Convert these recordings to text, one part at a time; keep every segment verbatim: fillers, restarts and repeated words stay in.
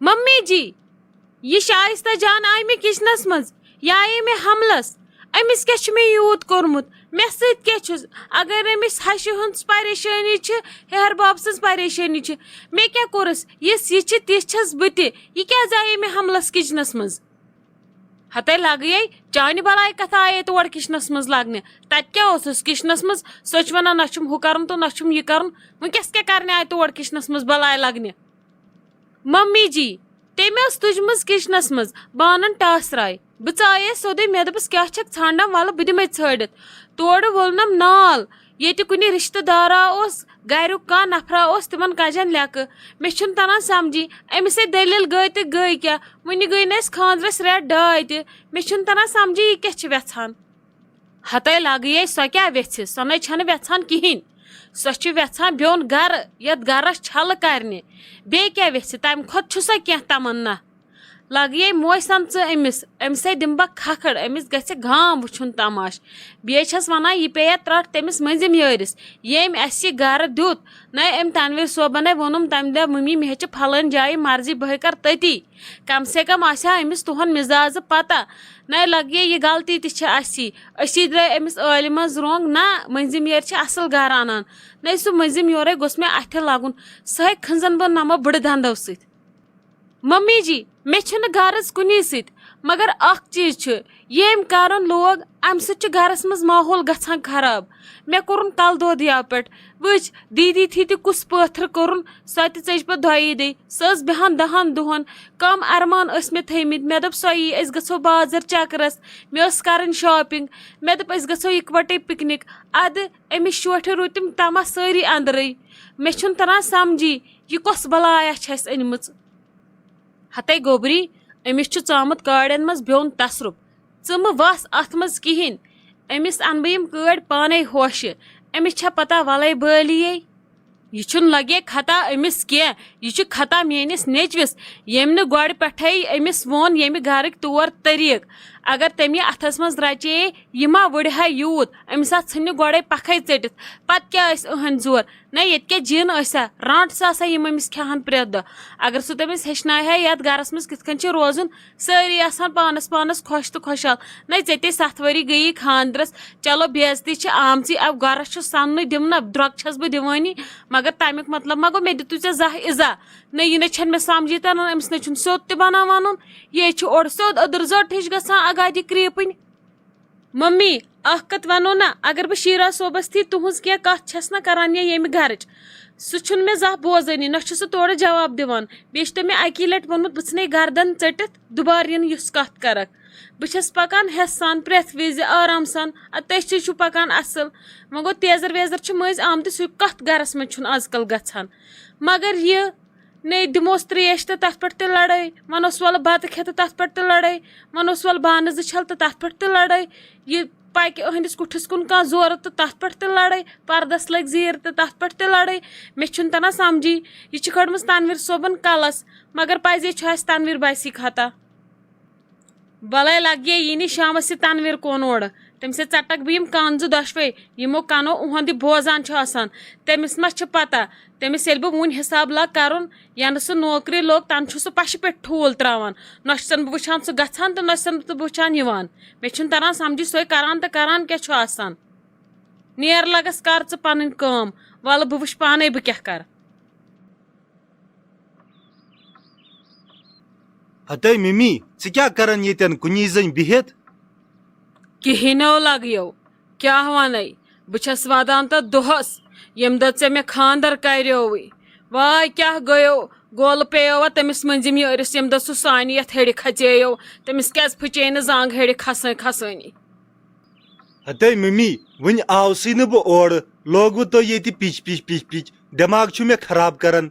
Mummy جی، یہِ شائستہ جان آیہِ مےٚ کچنس منٛز، یہِ آیے مےٚ حملس۔ أمِس کیٛاہ چھُ مےٚ یوٗت کوٚرمُت؟ مےٚ سۭتۍ کیٛاہ چھُس؟ اگر أمِس ہشہِ ہٕنٛز پریشٲنی چھِ، ہیہر باب سٕنٛز پریشٲنی چھِ، مےٚ کیٛاہ کوٚرُس؟ یِژھ یہِ چھِ، تِژھ چھَس بہٕ تہِ۔ یہِ کیٛازِ آیے مےٚ حملس کچنس منٛز؟ ہتے لگیے چانہِ بلاے کتھ آیے تور کچنس منٛز لگنہِ۔ تتہِ کیٛاہ اوسُس کچنس منٛز؟ سۄ چھِ ونان، نہ چھُم ہُہ کرُن تہٕ نہ چھُم یہِ کرُن۔ وۄنۍ کیٛاہ کرنہِ آیہِ تور کچنس منٛز بلاے لگنہِ؟ ممی جی، تٔمۍ ٲس تُجمٕژ کچنس منٛز بانن ٹاسراے۔ بہٕ ژایس سیوٚدُے، مےٚ دوٚپُس، "کیٛاہ چھکھ ژھانڈان؟ وَلہٕ بہٕ دِمے ژھٲنڈِتھ۔" تورٕ وولنم نال، ییٚتہِ کُنہِ رشتہٕ دارا اوس، گریُک کانٛہہ نفرا اوس تِمن کجن لیکہٕ۔ مےٚ چھُنہٕ تران سمجھی، أمِس ہے دٔلیٖل گٔے تہٕ گٔے کیٛاہ؟ وُنہِ گٔے نہٕ اَسہِ خانٛدرس رٮ۪تھ ڈاے تہِ۔ مےٚ چھُنہٕ تران سمجھی، یہِ کیٛاہ چھِ وٮ۪ژھان۔ ہتے لگیے، سۄ کیٛاہ ویژھِ؟ سۄ نے چھنہٕ ویژھان کِہینۍ۔ سۄ چھِ ویژھان بیوٚن گرٕ، یتھ گرس چھلہٕ کرنہِ۔ بیٚیہِ کیٛاہ ویژھِ؟ تمہِ کھۄتہٕ چھُ سۄ کینٛہہ تمنا۔ لگیے موج سمژٕ أمِس، أمِس ہے دِمہٕ بہٕ کھکھٕر، أمِس گژھِ گام وٕچھُن تماش۔ بیٚیہِ چھس ونان، یہِ پیٚیا ترٹھ تٔمِس مٔنزِم یٲرِس، ییٚمۍ اسہِ یہِ گرٕ دیُت۔ نے أمۍ تنویر صٲبن ہے ووٚنُم تمہِ دۄہ، ممی، مےٚ چھِ پھلٲنۍ جایہِ مرضی، بہٕ ہے کرٕ تٔتی۔ کم سے کم آسہِ ہا أمِس تُہُنٛد مِزازٕ پتہ۔ نَے لگہِ یہِ غلطی تہِ چھِ اَسی۔ أسی درٛاے أمِس ٲلہِ منٛز رۄنٛگ۔ نہ، مٔنٛزِم یورِ چھِ اَصٕل گرٕ اَنان۔ نَے سُہ مٔنٛزِم یورے گوٚژھ مےٚ اَتھِ لَگُن۔ سۄ ہے کھٕنٛزن بہٕ نَمو بٕڈٕ دَندو سۭتۍ۔ ممی جی، مےٚ چھِنہٕ غرض کُنی سۭتۍ، مگر اکھ چیٖز چھُ، ییٚمۍ کرُن لوگ، اَمہِ سۭتۍ چھُ گرس منٛز ماحول گژھان خراب۔ مےٚ کوٚرُن کلہٕ دود یَوٕ پٮ۪ٹھ۔ وٕچھ، دیٖدی تھی تہِ کُس پٲتھر کوٚرُن، سۄ تہِ ژٔج پتہٕ دۄیی دۄہہِ۔ سۄ ٲس بیٚہان دَہَن دۄہَن۔ کم ارمان ٲسۍ مےٚ تھٲومٕتۍ۔ مےٚ دوٚپ، سۄ یی، أسۍ گژھو بازر چکرس۔ مےٚ ٲس کرٕنۍ shopping۔ مےٚ دوٚپ، أسۍ گژھو یِکوَٹَے picnic۔ اَدٕ أمِس شوٹھِ روٗدۍ تِم تَماہ سٲری اندرٕے۔ مےٚ چھُنہٕ تران سمجھی، یہِ کۄس بلایا چھِ اَسہِ أنمٕژ۔ ہتے گوبری، أمِس چھُ ژامُت کاڑٮ۪ن منٛز بیوٚن تصرُف۔ ژٕ مہٕ وَس اَتھ منٛز کِہیٖنۍ۔ أمِس اَنہٕ بہٕ یِم کٲڑۍ پانَے ہوشہِ۔ أمِس چھےٚ پتہ وَلَے بٲلی یے۔ یہِ چھُنہٕ لگے خطا أمِس کینٛہہ، یہِ چھُ خطا میٲنِس نیٚچوِس، ییٚمۍ نہٕ گۄڈٕ پٮ۪ٹھَے أمِس ووٚن ییٚمہِ گرٕکۍ طور طریٖق۔ اگر تٔمۍ یہِ اَتھَس منٛز رَچے، یہِ ما وٕڑِ ہا یوٗت؟ أمِس آ ژھٕنہِ گۄڈَے پَکھَے ژٔٹِتھ۔ پَتہٕ کیٛاہ ٲسۍ أہٕنٛدۍ زور؟ نہ، ییٚتہِ کیٛاہ جِن ٲسۍ ہا، رانٛٹھ سا آسہٕ ہا یِم أمِس کھٮ۪ہَن پرٛٮ۪تھ دۄہ۔ اگر سُہ تٔمِس ہیٚچھنایہِ ہا یَتھ گَرَس منٛز کِتھ کٔنۍ چھِ روزُن، سٲری آسہٕ ہَن پانَس پانَس خۄش تہٕ خۄشحال۔ نہ، ژےٚ تے ستھ ؤری گٔیی خانٛدرَس، چلو، بے عزتی چھِ آمژٕے، اَو گَرَس چھُ سَننُے دِمہٕ نہ، درٛۄگ چھَس بہٕ دِوٲنی، مگر تَمیُک مطلب ما گوٚو مےٚ دِتُے ژےٚ زانٛہہ اِزا؟ نہ، یہِ نہ چھَنہٕ مےٚ سَمجھی تَران، أمِس نہ چھُنہٕ سیوٚد تہِ بَنان وَنُن، یہِ ہے چھُ اورٕ سیوٚد أدٕر زٔٹ ہِش گژھان اَگادِ کرٛیٖپٕنۍ۔ ممی، اکھ کتھ ونو نا، اگر بہٕ شیرا صٲبس تھی تُہنٛز کینٛہہ کتھ چھس نا کران یا ییٚمہِ گرٕچ، سُہ چھُنہٕ مےٚ زانٛہہ بوزٲنی، نہ چھُ سُہ تورٕ جواب دِوان۔ بیٚیہِ چھُ تٔمۍ مےٚ اکی لٹہِ ووٚنمُت، بہٕ ژھٕنے گردن ژٔٹِتھ، دُبارٕ یِنہٕ یُس کتھ کرکھ۔ بہٕ چھس پکان ہٮ۪س سان، پرٛٮ۪تھ وِزِ آرام سان، ادٕ تُہۍ تہِ چھِو پکان اصل۔ وۄنۍ گوٚو، تیزر ویزر چھِ مٔنٛزۍ آمتٕے، سُہ کتھ گرس منٛز چھُنہٕ از کل گژھان؟ مگر یہِ نے دِموس ترٛیش تہٕ تَتھ پٮ۪ٹھ تہِ لڑٲے، وَنوس وَلہٕ بَتہٕ کھےٚ تہٕ تَتھ پٮ۪ٹھ تہِ لڑٲے، وَنوس وَلہٕ بانہٕ زٕ چھَل تہٕ تَتھ پٮ۪ٹھ تہِ لڑٲے۔ یہِ پَکہِ أہٕنٛدِس کُٹھِس کُن کانٛہہ زورٕ تہٕ تَتھ پٮ۪ٹھ تہِ لڑٲے، پَردَس لٔگۍ زیٖر تہٕ تَتھ پٮ۪ٹھ تہِ لڑٲے۔ مےٚ چھُنہٕ تَران سَمجھی، یہِ چھِ کھٲڑمٕژ تَنویٖر صٲبُن کَلَس، مگر پَزے چھُ اَسہِ تَنویٖر بَیسی خطا۔ بلے لگیے یی نہٕ شامس یہِ تنویر کون اورٕ۔ تٔمِس ہے ژٹکھ بہٕ یِم کن زٕ دۄشوے، یِمو کنو اُہُنٛد یہِ بوزان چھُ آسان۔ تٔمِس ما چھِ پتہ؟ تٔمِس ییٚلہِ بہٕ وُنہِ حساب لاگ کرُن، ینہٕ سُہ نوکری لوگ، تنہٕ چھُ سُہ پشہِ پٮ۪ٹھ ٹھوٗل تراوان۔ نہ چھُسن بہٕ وٕچھان سُہ گژھان تہٕ نہ چھُسن بہٕ وٕچھان یِوان۔ مےٚ چھُنہٕ تران سمجھی، سُہ ہے کران تہٕ کران کیٛاہ چھُ آسان۔ نیر لگس، کر ژٕ پنٕنۍ کٲم، ولہٕ بہٕ وٕچھٕ پانے بہٕ کیٛاہ کرٕ۔ ہتے ممی، ژٕ کیٛاہ کران ییٚتٮ۪ن کُنی زٔنۍ بِہِتھ؟ کِہیٖنۍ نو لگیو، کیٛاہ ونے؟ بہٕ چھَس ودان تتھ دۄہس، ییٚمہِ دۄہ ژےٚ مےٚ خانٛدر کریووٕے۔ واے کیٛاہ گٔیو، گولہٕ پیٚیو تٔمِس مٔنٛزِم یٲرِس، ییٚمہِ دۄہ سُہ سانہِ یتھ ہیٚرِ کھژییو۔ تٔمِس کیٛازِ پھُچے نہٕ زنٛگ ہیٚرِ کھسٲنۍ کھسٲنی؟ ہتے ممی، وُنہِ آوسٕے نہٕ بہٕ اورٕ، لوگوٕ تۄہہِ ییٚتہِ پِچ پِچ پِچ پِچ، دٮ۪ماغ چھُ مےٚ خراب کران۔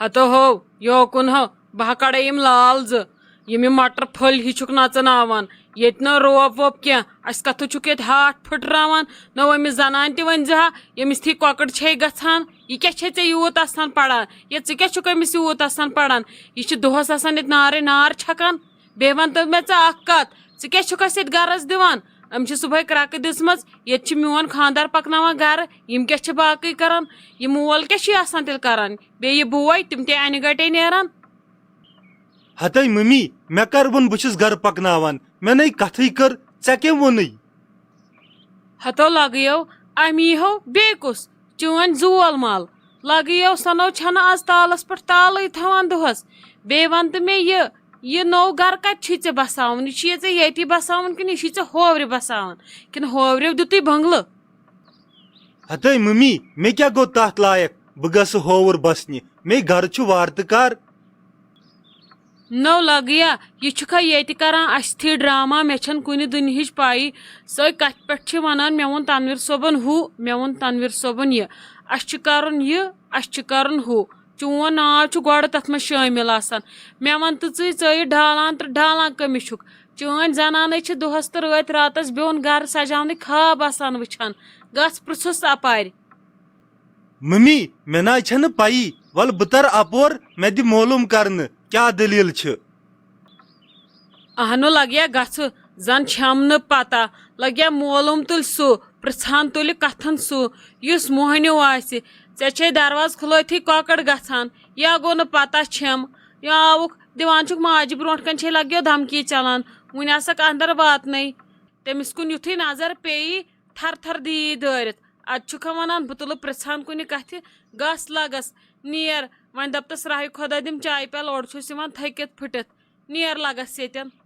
ہتو ہو، یوکُن ہو، بہٕ ہا کڑے یِم لال زٕ، یِم یِم مٹر پھٔلۍ ہی چھُکھ نژناوان۔ ییٚتہِ نہٕ روپ ووپ کینٛہہ، اسہِ کتھٕ چھُکھ ییٚتہِ ہاٹھ پھٕٹراوان؟ نہ أمِس زنانہِ تہِ ؤنۍ زِ ہا، ییٚمِس تھی کۄکٕر چھے گژھان، یہِ کیٛاہ چھے ژےٚ یوٗت آسان پران؟ یا ژٕ کیٛاہ چھُکھ أمِس یوٗت آسان پران؟ یہِ چھِ دۄہس آسان ییٚتہِ نارے نار چھکان۔ بیٚیہِ ون تہٕ مےٚ ژٕ اکھ کتھ، ژٕ کیٛاہ چھُکھ اسہِ ییٚتہِ غرض دِوان؟ أمۍ چھِ صُبحٲے کرٛکہٕ دِژمٕژ، ییٚتہِ چھِ میون خانٛدار پَکناوان گَرٕ، یِم کیٛاہ چھِ باقٕے کَران؟ یہِ مول کیٛاہ چھُ آسان تیٚلہِ کَران؟ بیٚیہِ یہِ بوے، تِم تہِ اَنہِ گَٹے نیران۔ ہتے مٔمی، مےٚ کر ووٚن بہٕ چھُس گَرٕ پَکناوان؟ مےٚ نے کَتھٕے کٔر، ژےٚ کٔمۍ ووٚنُے؟ ہتو لگیو، امی ہو بیٚیہِ کُس؟ چٲنۍ زول مال۔ لگیو سنو چھنہٕ از تالس پٮ۪ٹھ تالٕے تھاوان دۄہس۔ بیٚیہِ ون تہٕ مےٚ یہِ، یہِ نوٚو گرٕ کتہِ چھُے ژےٚ بساوُن؟ یہِ چھُے ژےٚ ییٚتی بساوُن کِنہٕ یہِ چھُے ژےٚ ہوورِ بساوُن؟ کِنہٕ ہوورٮ۪و دیُتُے بنگلہٕ؟ ہتے مٔمی، مےٚ کیٛاہ گوٚو تتھ لایق؟ بہٕ گژھٕ ہووُر بسنہِ، مےٚ گرٕ چھُ وارٕ تہٕ کار۔ نو لگیا، یہِ چھُکھا ییٚتہِ کران اَسہِ تھی ڈرامہ؟ مےٚ چھَنہٕ کُنہِ دُنہِچ پَیی۔ سۄے کَتھِ پٮ۪ٹھ چھِ وَنان، مےٚ ووٚن تنویر صٲبن ہُہ، مےٚ ووٚن تنویر صٲبن یہِ۔ اَسہِ چھُ کرُن یہِ، اَسہِ چھُ کرُن ہُہ۔ چون ناو چھُ گۄڈٕ تَتھ منٛز شٲمِل آسان۔ مےٚ وَن تہٕ ژٕے، ژٕ یہِ ڈالان تہٕ ڈالان کٔمِس چھُکھ؟ چٲنۍ زنانے چھِ دۄہس تہٕ رٲتۍ راتس بیوٚن گرٕ سجاونٕکۍ خواب آسان وٕچھان۔ گژھ پرٛژھُس اپارِ۔ ممی، مےٚ نہ چھنہٕ پَیی۔ وَلہٕ بہٕ تَرٕ اَپور، مےٚ دِ معلوٗم کرنہٕ کیٛاہ دٔلیٖل چھِ۔ اہنُ لگیا گژھٕ، زن چھم نہٕ پتہ۔ لگیا معلوٗم تُلۍ سُہ، پرژھان تُلہِ کتھن سُہ، یُس موہنیو آسہِ۔ ژےٚ چھے دروازٕ کھُلٲتھٕے کۄکر گژھان، یا گوٚو نہٕ پتہ چھم، یا آوُکھ دِوان چھُکھ ماجہِ برونٛٹھ کنہِ چھے لگیو دھمکی چلان۔ وُنہِ آسکھ اندر واتنَے۔ تٔمِس کُن یُتھُے نظر پیٚیہِ، تھر تھر دیٖی دٲرِتھ۔ ادٕ چھُکھا ونان، بہٕ تُلہٕ پرژھان کُنہِ کتھِ، گژھ لگس، نیر۔ وۄنۍ دپتس، راہہِ خۄدا دِم چایہِ پیالہٕ، اورٕ چھُس یِوان تھٔکِتھ پھٕٹِتھ۔ نیر لگس ییٚتٮ۪ن۔